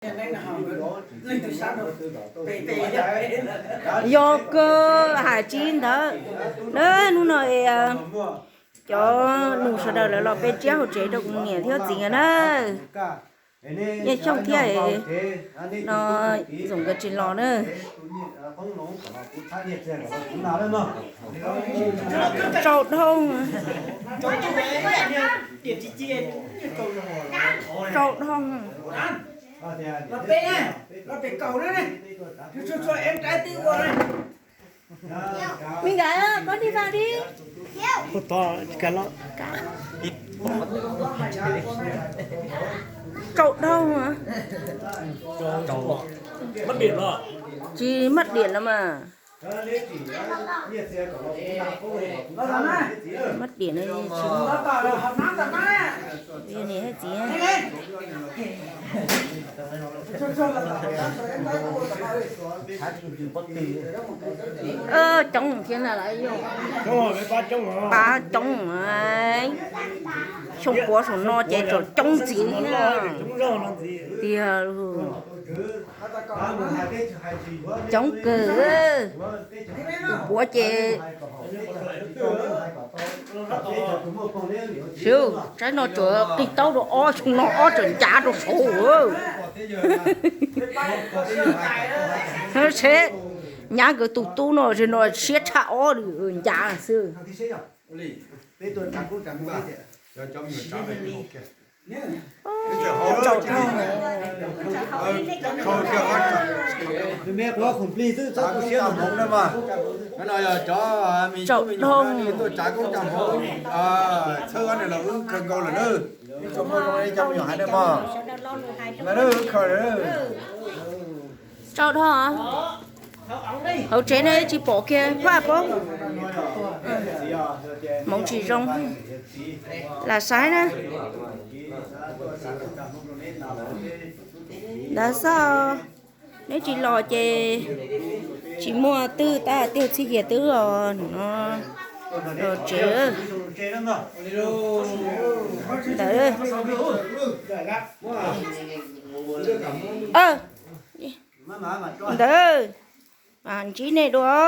Yog kawg hais tsis ntawd na, hnub no es cov nus sawv daws lawv los peb tsiab hauv tsev rau kuv niam thiab txiv nkawd na. Nyiaj Xyooj thiab no, Zoom nkawd tsis los na. Tsaus dhau, tsaus dhau. Me nkawd, koj dig vaj li. Tsaus dhau. Tsis maj diam los mas. Maj diam no tsis, niam txiv. Coob thiab na, pab coob. Xyoo puav saum no ces tseem coob ntxiv tiag. Coob kawg, puav ces, saib no tseem qig taub rau ob xyoo no ob tseem ncav rau saud. Seb, nyab nkawd tus tub no, no siab tshaj ob li, ncav xwb. Tsaus dhau. Tsaus dhau. Hauv tsev no tsis pom kiag phaj paub. Hmoov tsis zoo. Lam saib na. Ntawd xwb, neb tsis los ces tsis muaj twg tab tiag, txhij kiag twb los no, los tsev. Ntawd, ntawd, ntsib nej dua.